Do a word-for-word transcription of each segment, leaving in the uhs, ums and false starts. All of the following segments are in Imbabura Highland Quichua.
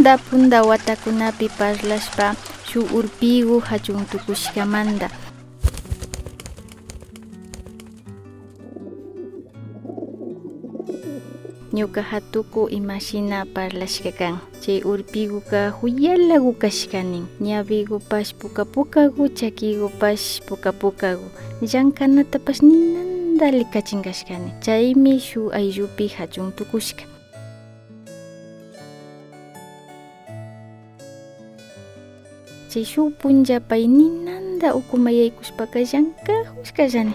Punda punda watakunapi parlashpa shuk urpigu hachun tukushkamanta. Ñuka hatuku imashina parlashka kan. Chay urpiguka juyalagu kashka nin. Ñawigupash puka pukagu, chakigupash puka pukagu. Llankanatapash ninanda alikachin kashka nin. Chaymi shuk ayllupi hachun tukushka. Chay shuk punlla pay ninanda ukuma yaykushpaka llankajushkallani.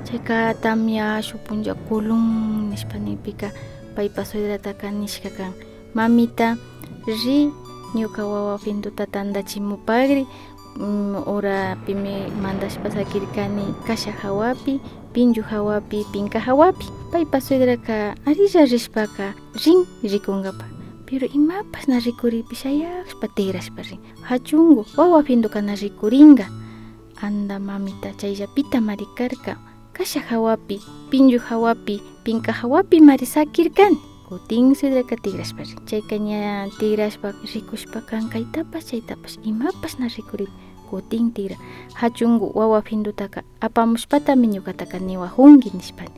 Chayka tamya shuk punlla kulun nishpa nikpika paypa suegrataka nishka kan: "Mamita, ri, ñuka wawa finduta tandachimupagri, mm, urapimi mandashpa sakirkani kasha jawapi, pinllu jawapi, pinka jawapi". Paypa suegraka arilla rishpaka rin rikungapa. Pero imapash na rikurikpi shayajushpa tigrashpa rin. Jachungu, wawa finduka na rikuringa. Anda mamita, chayllapitamari karka. Kasha jawapi, pinllu jawapi, pinka jawapimari sakirkani. Kutin suegraka tigrashpa rin. Chayka ña tigrashpa rikushpa kan kaytapash chaytapash imapash na rikurin. Kutin tigra. Jachungu wawa findutaka apamushpatami ñukataka niwajunki nishpani.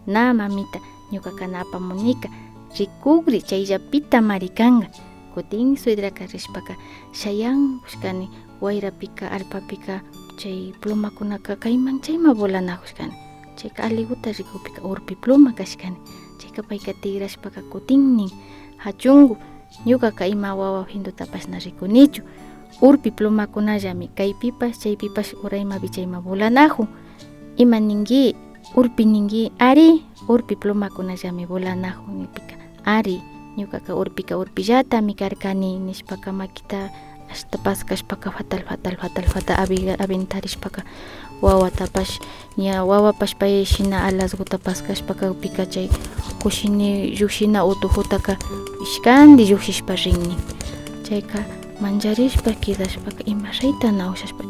Na mamita, ñukaka na apamunika. Rikugri, chayllapitamari kanga. Kutin suegraka rishpaka shayangushkani. Wayrapika, allpapika chay plumakunaka kayman chayman volanajushkani. Chayka aliguta rikukpika urpi pluma kashkani. Chayka payka tigrashpaka kutin nin: "Jachungu, ñukaka ima wawa findutapash na rikunichu. Urpi plumakunallami kaypipash chaypipash urayman vichayman volanajun. Ima ninki? Urpi ninki?" "Ari, urpi plumakunallami volanajun", nikpika. "Ari, ñukaka urpika urpillatami karkani", nishpaka makita ashta paskashpaka fatal, fatal, fatal, fatal avi-, aventarishpaka wawatapash, ña wawapash pay shina alasguta paskashpa kakpika chay kushini llukshina utujutaka ishkandi llukshishpa rinni. Chayka mancharishpa kidashpaka ima shayta na ushashpa.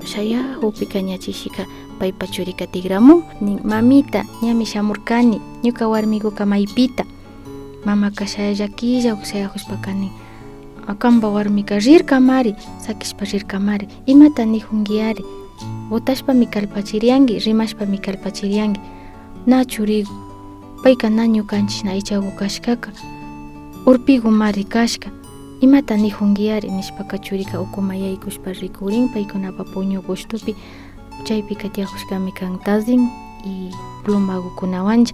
Shayajukpika ña chishika paypa churika tigramun, nin: "Mamita, ñami shamurkani, ñuka warmiguka maypita?" Mamaka shaya llakilla shayajushpaka nin: "A, kanpa warmika rirkamari, sakishpa rirkamari, imata nijunki ari? Votashpami kallpachirianki, rimashpami kallpachirianki". "Na churigu, payka na ñukanchishna aychagu kashkaka, urpigumari kashka. Imata nijunki ari?" nishpaka churika ukuman yaykushpa rikurin paykunapa puñu gushtupi. Chaypika tiyajushkami kan tazin y plumagukunawanlla.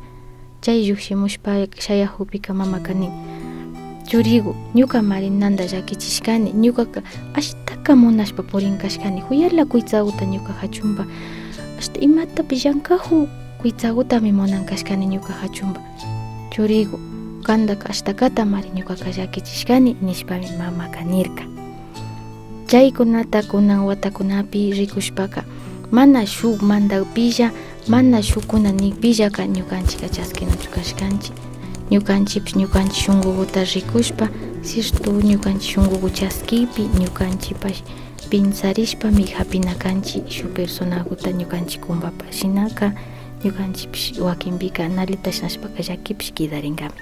Chay llukshimushpa shayajukpika mamaka nin: "Churigu, ñukamari nanda llakichishkani. Ñukaka ashtaka munashpa purin kashkani. Juyala kuytsaguta ñuka jachumpa. Ashta imatapish llankaju kuytsagutami munan kashkani ñuka jachumpa. Churigu, kantaka ashtakatamari ñukaka llakichishkani", nishpami mamaka nirka. Chaykunata kunan watakunapi rikushpaka, mana shuk mandakpilla, mana shukkuna nikpillaka ñukanchikka chaskinachu kashkanchik. Ñukanchikpish ñukanchik shunkukuta rikushpa, cierto, ñukanchik shunkuku chaskikpi, ñukanchikpash pensarishpami japina kanchik shuk personakuta ñukanchik kumpapa. Shinaka ñukanchikpish wakinpika nallita shinashpaka llakipish kidarinkami.